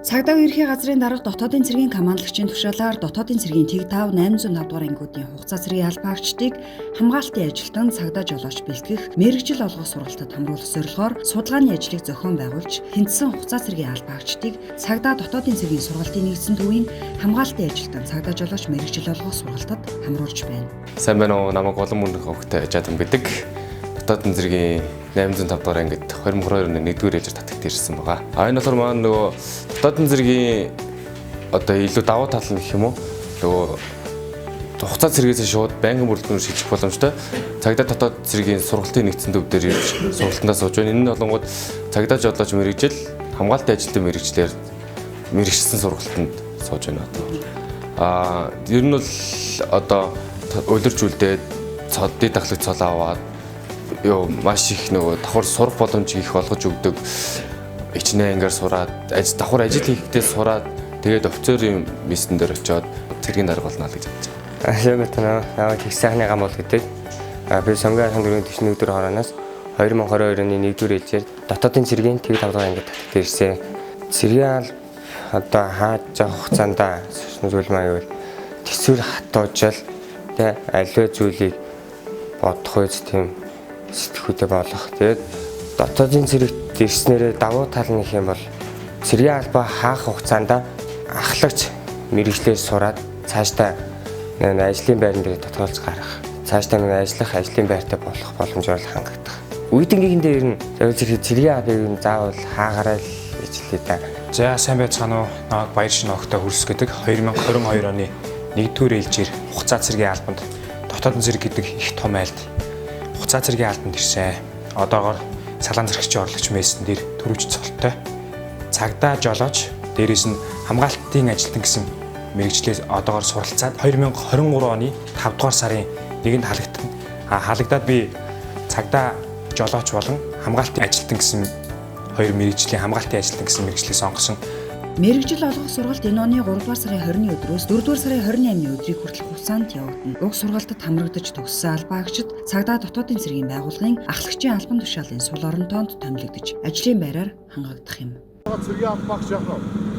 Цагдаа ерхий газрын дарга дотоодын цэргийн командлагчийн тушаалаар дотоодын цэргийн тэг 5 805 дугаар ангиудын хугацаа цэргийн албаагчдыг хамгаалтын ажилтан цагдаа жолооч бэлтгэх мэргэжил олгох сургалтад хамруулах зорилгоор судалгааны ажлыг зохион байгуулж тэнцсэн хугацаа цэргийн албаагчдыг цагдаа дотоодын цэргийн сургалтын нэгдсэн төвийн хамгаалтын ажилтан цагдаа жолооч мэргэжил олгох сургалтад хамруулж байна. Сайн байна уу? Намайг Голон мөрнөх хөвгтэй Жадам гэдэг. Дотоодын цэргийн 805 дугаар ангид 2022 оны 1-р ээлжээр татагт ирсэн байгаа. А энэ болохоор маань нөгөө дотоодын цэргийн одоо илүү давуу тал нь гэх юм уу? Нөгөө хугацаа цэргээс шууд байнгын бүрэлдэхүүнээр шилжих боломжтой. Цагдаа дотоод цэргийн сургалтын нэгдсэн төв дээр ирж сургалтандаа сууж байна. Энэ нь болонгууд цагдаа жолооч мэргэжил, хамгаалтын ажилтны мэргэжлээр мэргэжсэн сургалтанд сууж байна одоо. А ер нь бол одоо улирч үлдээд цодны дахлаг цол аваад ёо маш их нөгөө давхар сурах боломж их олгож өгдөг. Ичнэ ангаар сураад давхар ажил хийхдээ сураад тэгээд офицерын миссэн дээр очиод цэргийн дарга болно л гэж бодож байна. Сайн байна уу? Намайг их сайхны гам бол гэдэг. Би Сонгон архан 441 дэх хорооноос 2022 оны 1-р ээлжээр дотоодын цэргийн тэг 5 дугаар ангид татагт ирсэн. Цэргийн алба одоо хааж явах хугацаанд сурсан зүйл маань гэвэл төсвөр хатуужал тэ аливаа зүйлийг бодох үз тийм сэтгхүүтэй болох. Тэгээд дотоодын цэрэгт ирснээрээ давуу тал нь гэх юм бол цэргийн албаа хаах хугацаанд ахлагч мэргэжлээр сураад цаашдаа нэг ажлын байран дээр тодорхойлж гарах. Цаашдаа нэг ажиллах ажлын байртай болох боломжоор хангагдах. Үеийнхэн дээр нь зөвхөн цэргийн албыг нь заавал хаагаарай л гэж хэлээ да. За сайн байцгаана уу? Намайг Баяр Шинэ огтой Хөрс гэдэг 2022 оны 1-р ээлжээр хугацаа цэргийн албанд дотоодын цэрэг гэдэг их том айлд хугацаа цэргийн албанд ирсэн. Одоогоор салаан зэрэгчийн орлогч мессен дээр төрөвч цолтой. Цагдаа жолооч, дээрээс нь хамгаалтын ажилтан гэсэн мэргэжлээс одоогоор суралцаад 2023 оны 5 дугаар сарын 1-нд халагдана. А халагдаад би цагдаа жолооч болон хамгаалтын ажилтан гэсэн хоёр мэргэжлийн хамгаалтын ажилтан гэсэн мэргэжлийг сонгосон. Мэргэжил олгох сургалт энэ оны 3 дугаар сарын 20-ны өдрөөс 4 дугаар сарын 28-ны өдрийг хүртэлх хугацаанд явагдана. Уг сургалтад хамрагдаж төгссөн албаагчид цагдаа дотоодын цэргийн байгууллагын ахлагчийн албан тушаалын сул оронтоонд томилогдож ажлын байраар хангагдах юм. Цэргийн албаагч яах вэ?